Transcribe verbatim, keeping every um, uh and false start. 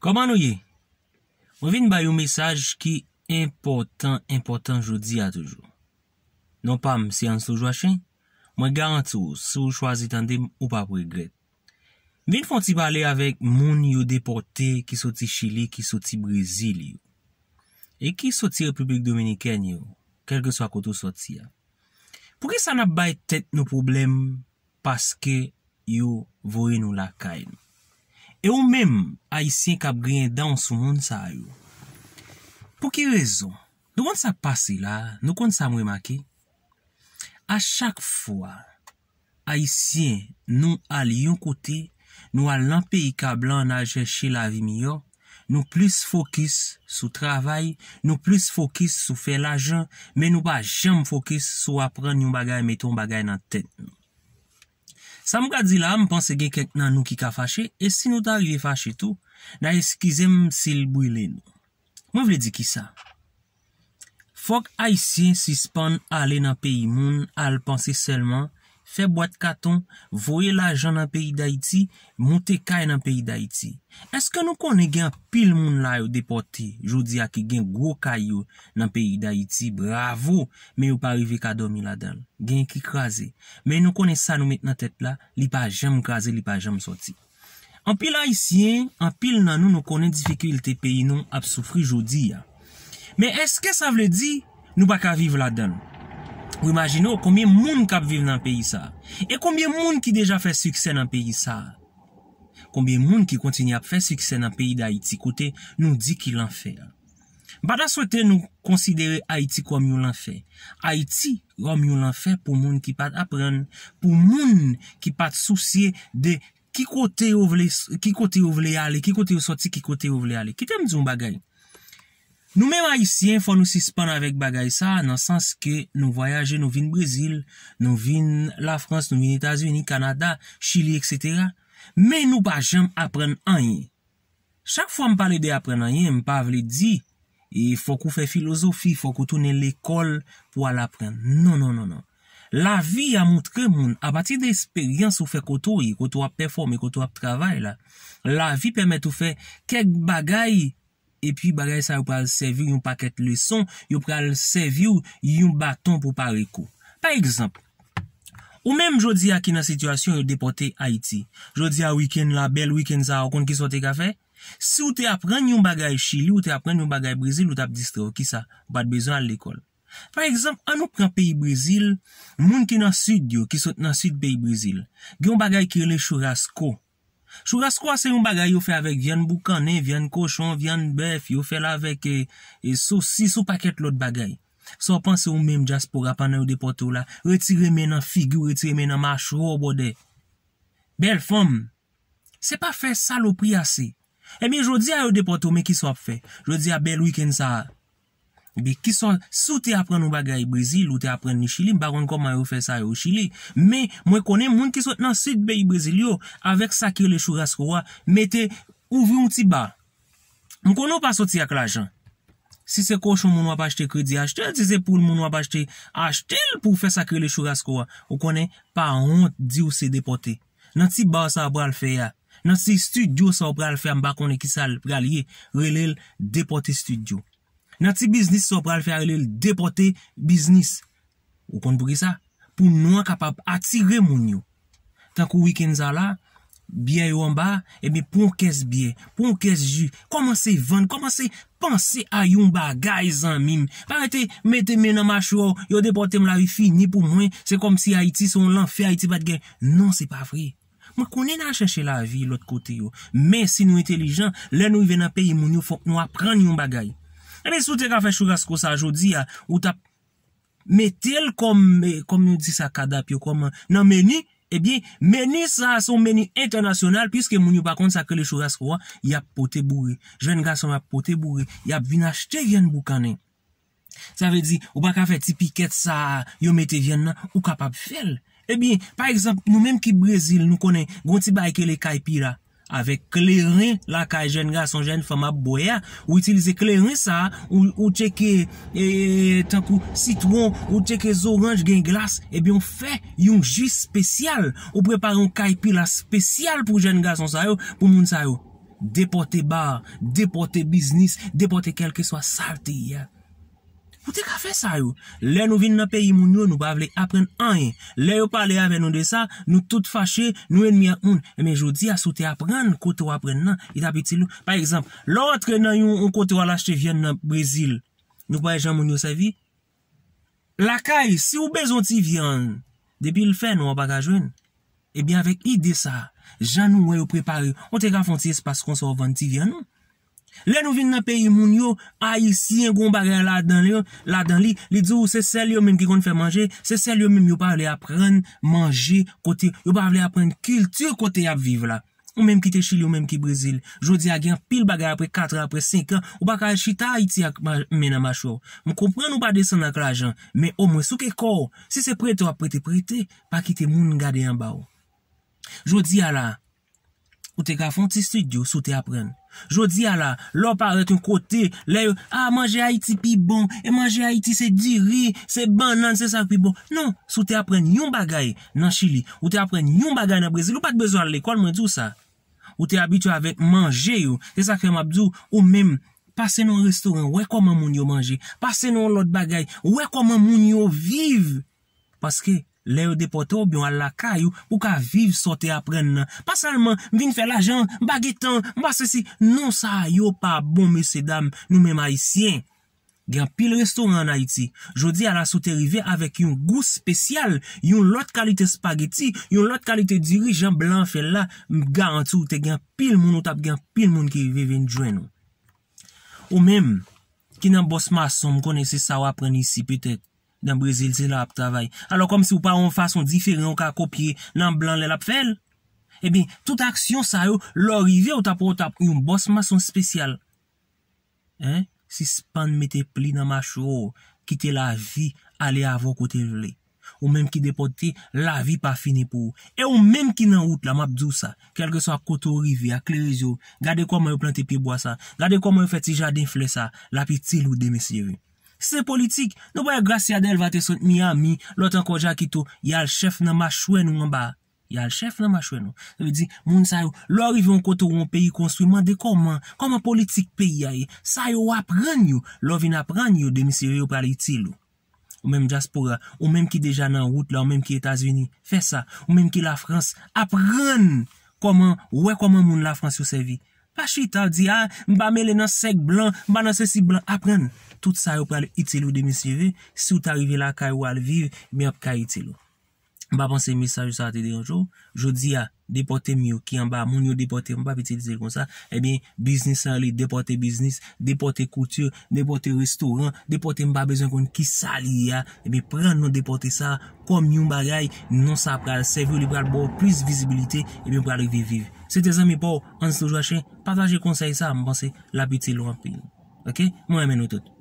Kòman nou ye? Mwen vin bay yon mesaj ki enpòtan, enpòtan jodi a toujou. Non pa m, se Anso Joachin. Mwen garanti w, si w chwazi tande m, ou p ap regrèt. M vin fè yon ti pale avèk moun yo depòte ki soti Chili, ki soti Brezil yo, e ki soti Repiblik Dominikèn yo, kèlkeswa kote w soti a. Poukisa n ap bay tèt nou pwoblèm paske yo voye nou lakay nou? E ou menm, Ayisyen k ap griyen dan w sou moun sa yo, pou ki rezon? Nou konn sa k pase la, nou konn sa m remake. A chak fwa Ayisyen, nou al yon kote, nou al nan peyi ka blan, n al chèche lavi miyò, nou plis fokis sou travay, nou plis fokis sou fè lajan, men nou pa janm fokis sou aprann yon bagay, mete yon bagay nan tèt nou. Sa m ka di la, m panse gen kèk nan nou ki ka fache, e si nou ta rive fache tou, n a eskize m si l brile nou. Mwen vle di kisa? Fòk Ayisyen sispann ale nan peyi moun, al panse sèlman fè bwat katon, voye lajan nan peyi Dayiti, moute kay nan peyi Dayiti. Èske nou konnen gen anpil moun la yo depòte jodi a ki gen gwo kay yo nan peyi Dayiti? Bravo, men yo pa rive ka dòmi ladan l. Gen ki kraze. Men nou konnen sa nou met nan tèt la, li pa janm kraze, li pa janm sòti. Anpil Ayisyen, anpil nan nou, nou konnen difikilte peyi nou ap soufri jodi a. Men èske sa vle di nou pa ka viv ladan l? Ou imajine w konbyen moun k ap viv nan peyi sa a? E konbyen moun ki deja fè siksè nan peyi sa a? Konbyen moun ki kontinye ap fè siksè nan peyi Dayiti, kote nou di ki lanfè a? M pa ta swete nou konsidere Ayiti kòm yon lanfè. Ayiti kòm yon lanfè pou moun ki pa t aprann, pou moun ki pa t sousye de ki kote yo vle, ki kote yo vle ale, ki kote yo sòti, ki kote yo vle ale. Kite m di yon bagay. Nou menm Ayisyen, fò nou sispann avèk bagay sa a, nan sans ke nou vwayaje, nou vin Brezil, nou vin Lafrans, nou vin Etazini, Kanada, Chili, etsetera. Men nou pa janm aprann anyen. Chak fwa m pale de aprann anyen, m pa vle di, e fòk ou fè filozofi, fòk ou tounen lekòl pou al aprann. Non, non, non, non. Lavi a montre moun, apati de esperyans ou fè kote w ye, kote w ap pèfòme, kote w ap travay la, lavi pèmèt ou fè kèk bagay, epi bagay sa yo pral sèvi w yon pakèt leson, yo pral sèvi w yon baton pou pare kou. Pa egzanp, ou menm jodi a ki nan sitiyasyon yo depòte Ayiti. Jodi a wikenn la, bèl wikenn sa a, ou konn kisa w te ka fè? Si w te aprann yon bagay Chili, ou te aprann yon bagay Brezil, ou t ap distrè w. Kisa? Ou pa t bezwen al lekòl. Pa egzanp, ann nou pran peyi Brezil, moun ki nan sid yo, ki sot nan sid peyi Brezil, gen yon bagay ki rele churrasco. Churrasco a se yon bagay yo fè avèk vyann boukannen, vyann kochon, vyann bèf, yo fè l avèk, e, e, sosis, yon pakèt lòt bagay. Sa w panse ou menm dyaspora pandan yo depòte w la? Retire men nan figi w, retire men nan machwè w, bòdè. Bèl fanm, se pa fè salopri ase. Ebyen, jodi a yo depòte w, men kisa w ap fè? Jodi a bèl wikenn sa a. Ebyen, kisa, si w te aprann yon bagay Brezil, ou te aprann li Chili, m pa konn kòman yo fè sa yo Chili. Men, mwen konnen moun ki sot nan sid peyi Brezil yo, avèk sa ki rele churrasco a, mete, ouvri yon ti ba. M konnen w pa soti ak lajan. Si se kochon moun w ap achte kredi, achte l. Si se poul moun w ap achte, achte l pou w fè sa ki rele churrasco a. Ou konnen, pa wont di w se depòte. Nan ti ba sa w pral fè a, nan ti estidyo sa w pral fè a, m pa konnen kisa l pral ye, rele l depòte estidyo. Nan ti biznis sa w pral fè a, rele l depòte biznis. Ou konn poukisa? Pou non an kapab atire moun yo. Tankou wikenn sa la, byè yo anba, ebyen, pran yon kès byè, pran yon kès ji, kòmanse vann, kòmanse panse a yon bagay, zanmi m. Pa rete mete men nan machwè w, yo depòte m, lavi fini pou mwen, se kòmsi Ayiti se yon lanfè, Ayiti pa t gen. Non, se pa vre. Mwen konnen n al chèche lavi lòt kote yo. Men si nou entelijan, lè nou rive nan peyi moun yo, fòk nou aprann yon bagay. Ebyen, si w te ka fè churrasco sa jodi a, ou t ap mete l kòm, eh, kòm yo di sa, kadap yo, kòm nan meni, ebyen, meni sa a se yon meni entènasyonal, piske moun yo pa konn sa k rele churrasco a, y ap pote boure. Jèn gason ap pote boure, y ap vin achte vyann boukannen. Sa vle di, ou pa ka fè ti pikèt sa a, yo mete vyann nan, ou kapab fè l. Ebyen, pa egzanp, nou menm ki Brezil, nou konnen, gon ti bagay ki rele caipira. Avèk kleren lakay jèn gason, jèn fanm ap bwè a, ou itilize kleren sa a, ou, ou tcheke, e, tankou sitwon, ou tcheke zoranj, gen glas, ebyen, ou fè yon ji espesyal, ou prepare yon caipira espesyal pou jèn gason sa yo, pou moun sa yo. depòte bar, depòte biznis, depòte kèlkeswa sa l te ye a. Ou te ka fè sa yo. Lè nou vin nan peyi moun yo, nou pa vle aprann anyen. Lè yo pale avè nou de sa, nou tout fache, nou enmi ak moun. Men jodi a, si w te aprann kote w aprann nan, li t ap itil ou. Pa egzanp, lè w antre nan yon, yon kote w al achte vyann nan Brezil, nou pa wè jan moun yo sèvi? Lakay, si w bezwen ti vyann, depi l fè nwa, w pa ka jwenn. Ebyen, avèk ide sa, jan nou wè yo prepare, ou te ka fè yon ti espas konsa w vann ti vyann ou. Lè nou vin nan peyi moun yo, Ayisyen gon bagay ladan li, ladan li, li di w se sèl yo menm ki konn fè manje, se sèl yo menm yo pa vle aprann manje kote, yo pa vle aprann kilti kote y ap viv la. Ou menm ki te Chili, ou menm ki Brezil. Jodi a gen anpil bagay apre kat an, apre senk an, ou pa ka al chita Ayiti ak ma-, men nan machwè w. M konprann ou pa desann ak lajan, men omwen souke kò w. Si se prete w ap prete, prete, pa kite moun gade anba w. Jodi a la, ou te ka fè yon ti estidyo si w te aprann. Jodi a la, lè w parèt yon kote, lè yo, a, manje Ayiti pi bon, e manje Ayiti se diri, se bannann, se sa k pi bon. Non, si w te aprann yon bagay nan Chili, ou te aprann yon bagay nan Brezil, ou pa t bezwen al lekòl, mwen di w sa. Ou te abitye avèk manje yo. Se sa k fè m ap di w, ou menm, pase nan yon restoran, wè kòman moun yo manje. Pase nan yon lòt bagay, wè kòman moun yo viv. Paske lè yo depòte w, oubyen w al lakay ou, pou w ka viv sa w te aprann nan. Pa sèlman, m vin fè lajan, m pa gen tan, m pa sesi. Non, sa yo pa bon, mesye dam, nou menm Ayisyen. Gen anpil restoran ann Ayiti. Jodi a la, si w te rive avèk yon gou espesyal, yon lòt kalite espageti, yon lòt kalite diri, jan blan an fè l la, m garanti w te gen anpil moun, ou t ap gen anpil moun ki rive vin jwenn ou. Ou menm, ki nan bòs mason, m konnen se sa w aprann isi petèt, nan Brezil, se la w ap travay. Alò, kòmsi w pa yon fason diferan ou ka kopye nan blan lè l ap fè l? Ebyen, tout aksyon sa yo, lè w rive, ou t ap, ou t ap yon bòs mason espesyal. Hein? Sispann mete pli nan machwè w, kite lavi ale avè w kote l vle. Ou menm ki depòte, lavi pa fini pou ou. E ou menm ki nan wout la, m ap di w sa, kèlkeswa kote w rive, a klere zye w, gade kòman yo plante pye bwa sa, gade kòman yo fè ti jaden flè sa, l ap itil ou demen si Dye vle. Se politik, nou pa wè Gracia Delva te sot Miami, lòt ankò Jakito, y al chèf nan machwè nou anba. Y al chèf nan machwè nou. Sa vle di, moun sa yo, lè w rive yon kote ou yon peyi konstwi, mande kòman, kòman politik peyi a ye. Sa yo w aprann yo. Lè w vin aprann yo, demen si Dye vle yo pral itil ou. Ou menm dyaspora, ou menm ki deja nan wout la, ou menm ki Etazini, fè sa. Ou menm ki Lafrans, aprann kòman, wè kòman moun Lafrans yo sèvi. Pa chita, di, a, m pa mele nan sèk blan, m pa nan sesi blan. Aprann. Tout sa yo pral itil ou demen si Dye vle. Si w ta rive lakay ou al viv, ebyen ap ka itil ou. M pa panse mesaj sa te deranje w. Jodi a, depòte m yo ki anba, moun yo depòte m, m p ap itilize l konsa. Ebyen, biznis sa rele depòte biznis, depòte kouti, depòte restoran, depòte m pa bezwen konn kisa li ye a. Ebyen, pran non depòte sa kòm yon bagay, non sa pral sèvi w, li pral ba w plis vizibilite, ebyen, w pral rive viv. Se te zanmi pa w, Anse Joachim, pataje konsèy sa, m panse l ap itil ou anpil. Oke? Mwen renmen nou tout.